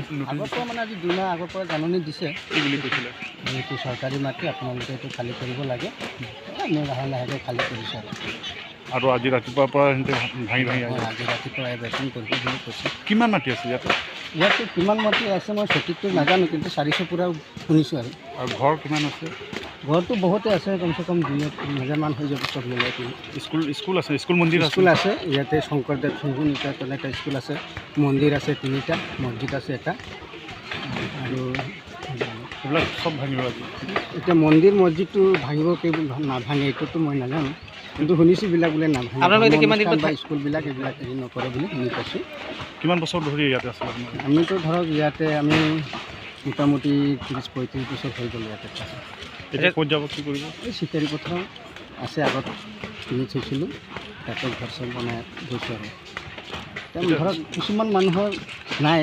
দিছিল নটিচ? আগৰ পৰা মানে আজি 2 মাহ আগৰ পৰা জাননী দিছে। কি বুলি কৈছিলে? যে এইটো চৰকাৰী মাটি, আপোনালোকে এইটো খালী কৰিব লাগে। আমি লাহে লাহেকৈ খালী কৰিছোঁ আৰু। আৰু আজি ৰাতিপুৱাৰ পৰা সিহঁতে ভাঙি ভাঙি হয়, আহি আজি ৰাতিপুৱা বেটিং কৰিব বুলি কৈছে। কিমান মাটি আছে ইয়াতে? ইয়াতে কিমান মাটি আছে মই সঠিকটো নাজানো, কিন্তু 400 পুৰা শুনিছোঁ আৰু। আৰু ঘৰ কিমান আছে? ঘৰটো বহুতে আছে, কমচে কম 2-3 হাজাৰমান হৈ যাব চব মিলাই কিনে। স্কুল স্কুল আছে, স্কুল মন্দিৰ আছে? স্কুল আছে ইয়াতে, শংকৰদেৱ সংঘ নিকেতন এটা স্কুল আছে, মন্দিৰ আছে তিনিটা, মছজিদ আছে এটা আৰু সেইবিলাক চব ভাঙিব আজি? এতিয়া মন্দিৰ মছজিদটো ভাঙিব কি নাভাঙে এইটোতো মই নাজানো, কিন্তু শুনিছোঁ বিলাক বোলে নাভাঙে। আপোনালোকে এতিয়া কিমান দিন অনুষ্ঠান বা স্কুলবিলাক এইবিলাক হেৰি নকৰে বুলি শুনি পাইছোঁ। কিমান বছৰ ধৰি ইয়াতে আছে আপোনালোকে? আমিতো ধৰক ইয়াতে আমি মোটামুটি 30-35 বছৰ হৈ গ'ল ইয়াতে থকা। এতিয়া ক'ত যাব, কি কৰিব? এই চিকাৰী পথাৰ আছে, আগত কিনি থৈছিলোঁ, তাতে ঘৰ চৰ বনাই গৈছোঁ আৰু এতিয়া ধৰক কিছুমান মানুহৰ নাই,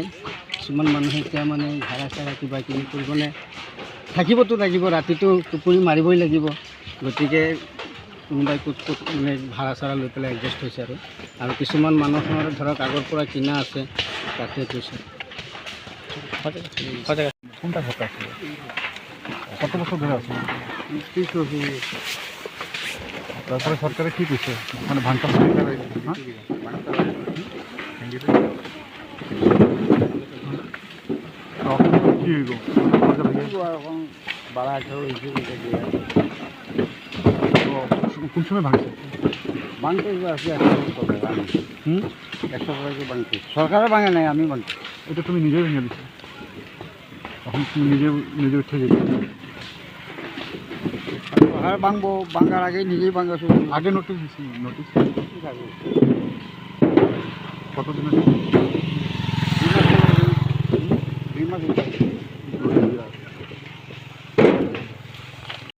কিছুমান মানুহে এতিয়া মানে ভাড়া চাড়া কিবা কিবি কৰিবনে থাকিবতো লাগিব, ৰাতিটো টোপনি মাৰিবই লাগিব। গতিকে কোনোবাই ক'ত ক'ত মানে ভাড়া চাড়া লৈ পেলাই এডজাষ্ট হৈছে আৰু আৰু কিছুমান মানুহৰ ধৰক আগৰ পৰা কিনা আছে, তাতে গৈছে। কোনটা ঘরটা আছে? কত বছর ধরে আছে? তারপরে সরকারে কি কইছে? মানে ভাঙতে হবে? হ্যাঁ, কি হইব? বাড়া। কোন সময় ভাঙছে? ভাঙতে আছে। হুম। 100 টাকা ভাঙছে, সরকারে ভাঙে নাই, আমি ভাঙছি। এটা তুমি নিজে ভেঙে দিছো? এখন তুমি নিজে নিজে উঠে যেতে? সরকার ভাঙবো, ভাঙার আগে নিজেই ভাঙা শুরু। আগে নোটিশ দিছি? নোটিশ কতদিন আছে? 2 মাস।